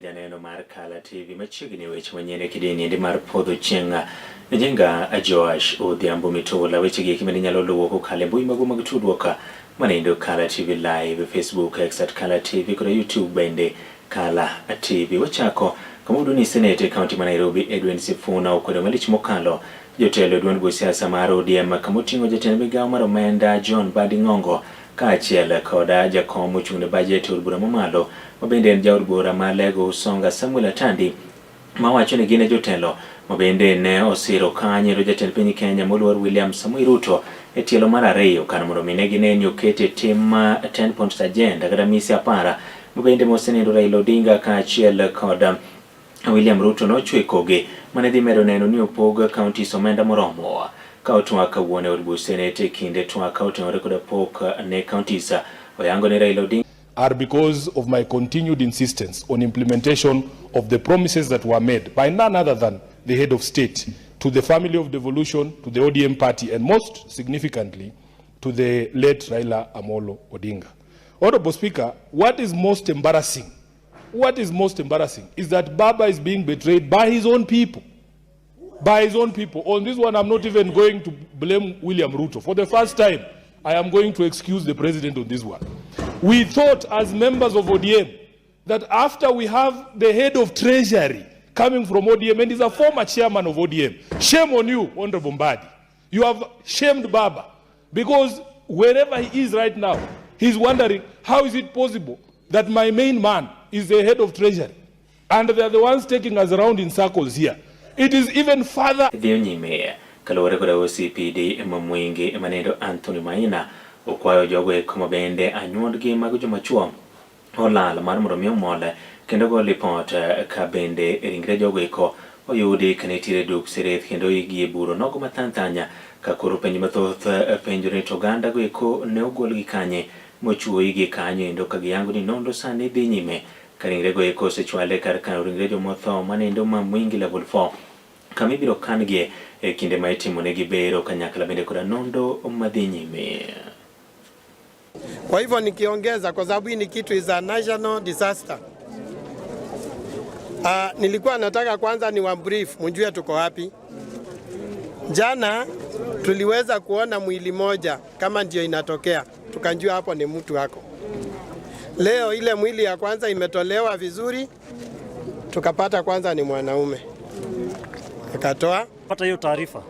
Janeno mar Kala TV machiegni weche manyien e kidieny endi mar podho chieng' Njenga Joash Odhiambo Mitola. Weche gi eki bende inyalo luwo kokalo e mbui mago mag tudruok manendo Kala TV Live, Facebook, X at Kala TV kod YouTube bende Kala TV. Wachako kama wayudo ni Senate e kaunti ma Nairobi Edwin Sifuna okwedo malich mokalo jotelo e duond buch siasa mar ODM kama oting'o jatend migawo mar omenda John Mbadi Ng'ongo kaachiel koda jakom mochung' ne bajet e od bura mamalo ma bende en jaod bura ma Lego Usonga Samuel Atandi mawacho ni gin e jotelo ma bende ne osiro kanyo jatend piny Kenya moluor William Samoei Ruto e tielo mar ariyo kar mondo mi ne gine ni okete tim ma 10 points agenda kata mise apara ma bende mosenindo Raila Odinga kaachiel kod William Ruto nochwekogi mane dhi medo neno ni opog counties omenda moromo. Ka otwak kawuono e od buch senate e kinde twak ka otenore koda pok ne counties oyango ni Raila Odinga are because of my continued insistence on implementation of the promises that were made by none other than the head of state to the family of devolution, to the ODM party, and most significantly, to the late Raila Amolo Odinga. Honorable Speaker, what is most embarrassing, what is most embarrassing is that Baba is being betrayed by his own people. By his own people. On this one, I'm not even going to blame William Ruto. For the first time, I am going to excuse the president on this one. We thought as members of ODM that after we have the head of treasury coming from ODM, and he's a former chairman of ODM, shame on you, Honorable Mbadi. You have shamed Baba because wherever he is right now, he's wondering, how is it possible that my main man is the head of treasury and they are the ones taking us around in circles here? It is even further dhiyo nyime kaluwore kod OCPD ma Mwingi manendo Anthony Maina okwayo jogo eko ma bende anyuondgi mag joma chuo olal mar mondo mi omol kendo go lipot ka bende ringre jogo eko oyudi ka nitiere duk Sereth kendo oikgi e buro nogo mathanthanya ka koro penj mathoth penjore ni to oganda go eko ne ogolgi kanye mochuoyigi kanyo endo ka giyango ni nonro sani dhi nyime ka ringre go eko osechwale kar kano ringre jomotho manendo ma Mwingi level 4 kama ibiro kan-gie e kinde ma itimonegi bero kanyakla bende koda nonro madhi nyime. Kwa hivyo nikiongeza, kwa sababu hii ni kitu is a national disaster. Nilikuwa nataka kwanza ni wa brief mjue tuko wapi. Jana tuliweza kuona mwili moja kama ndio inatokea, tukajua hapo ni mtu wako. Leo ile mwili ya kwanza imetolewa vizuri, tukapata kwanza ni mwanaume, akatoa pata hiyo taarifa.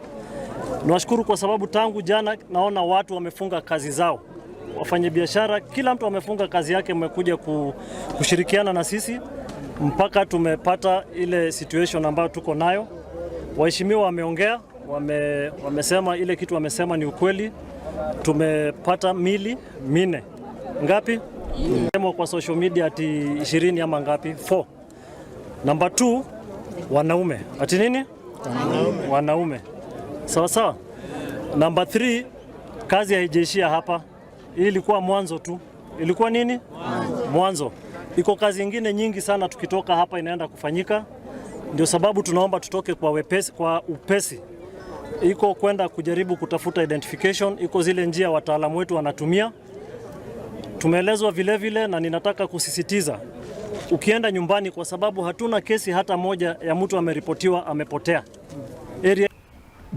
Niwashukuru kwa sababu tangu jana naona watu wamefunga kazi zao, wafanyabiashara, kila mtu amefunga kazi yake, mmekuja kushirikiana na sisi mpaka tumepata ile situation ambayo tuko nayo. Waheshimiwa wameongea, wamesema ile kitu wamesema ni ukweli. Tumepata mili minne, ngapi? Sema kwa social media ati 20 ama ngapi? 4. Number 2 wanaume. Ati nini? Wanaume. Wanaume. Sawa sawa. Number 3, kazi haijaishia hapa. Hii ilikuwa mwanzo tu. Ilikuwa nini? Mwanzo. Mwanzo. Iko kazi ingine nyingi sana tukitoka hapa inaenda kufanyika. Ndio sababu tunaomba tutoke kwa wepesi, kwa upesi. Iko kwenda kujaribu kutafuta identification, iko zile njia wataalamu wetu wanatumia. Tumeelezwa vile vile, na ninataka kusisitiza, ukienda nyumbani, kwa sababu hatuna kesi hata moja ya mtu ameripotiwa amepotea area.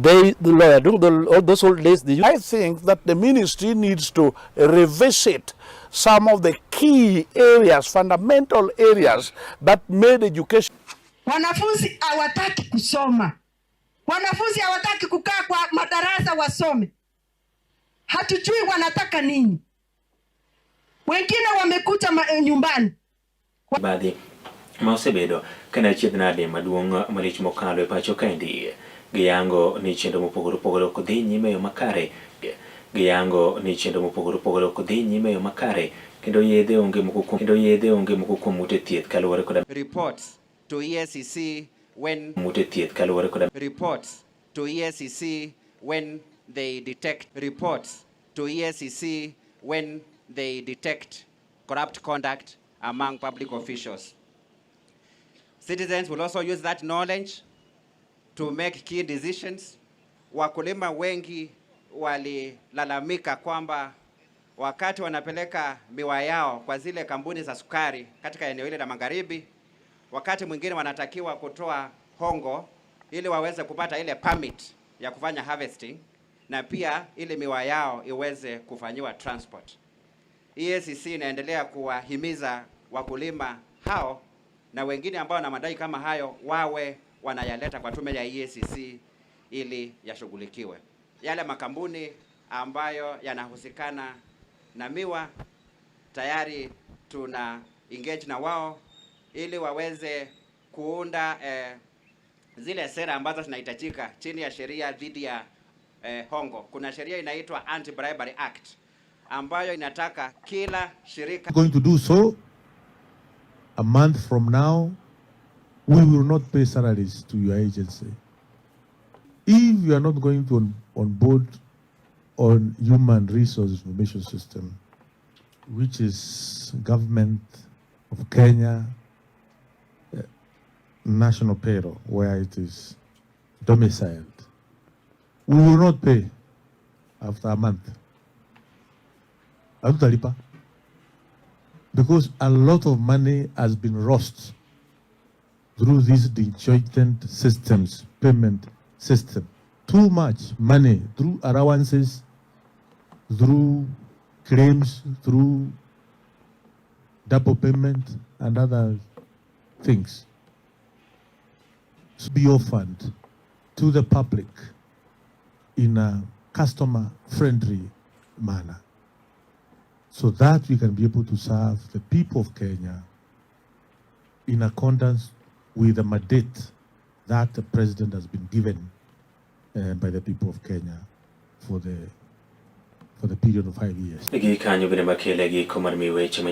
They, the lawyer, during all those old days, they I think that the ministry needs to revisit some of the key areas, fundamental areas that made education. Wanafunzi hawataki kusoma, wanafunzi hawataki kukaa kwa madarasa wasome, hatujui wanataka nini. Wengine wamekuja nyumbani. Baadhi ma osebedo ka achiedh nade maduong' malich mokalo e pacho kaendi giyango ni chenro mopogore opogore ok dhi nyime e yo makare giyango ni chenro mopogore opogore ok dhi nyime e yo makare kendo yedhe onge moko kuom kendo yedhe onge moko kuom ute thieth kaluwore koda reports to EACC when ute thieth kaluwore koda reports to EACC when they detect reports to EACC when they detect corrupt conduct among public officials. Citizens will also use that knowledge to make key decisions. Wakulima wengi walilalamika kwamba wakati wanapeleka miwa yao kwa zile kampuni za sukari katika eneo hili la magharibi, Wakati mwingine wanatakiwa kutoa hongo ili waweze kupata ile permit ya kufanya harvesting na pia ili miwa yao iweze kufanyiwa transport. EACC inaendelea kuwahimiza wakulima hao na wengine ambao wana madai kama hayo wawe wanayaleta kwa tume ya EACC ili yashughulikiwe. Yale makampuni ambayo yanahusikana na miwa tayari tuna engage na wao ili waweze kuunda zile sera ambazo zinahitajika chini ya sheria dhidi ya hongo. Kuna sheria inaitwa Anti-Bribery Act ambayo inataka kila shirika Going to do so a month from now, we will not pay salaries to your agency. If you are not going to on board on human resource information system, which is government of Kenya national payroll, where it is domiciled, we will not pay after a month. Hatutalipa. Because a lot of money has been lost through these disjointed systems, payment system. Too much money through allowances, through claims, through double payment and other things. To be offered to the public in a customer-friendly manner, so that we can be able to serve the people of Kenya in accordance with the mandate that the president has been given by the people of Kenya for the period of 5 years. Gi kanyo bende makele giko mar mi weche manyien.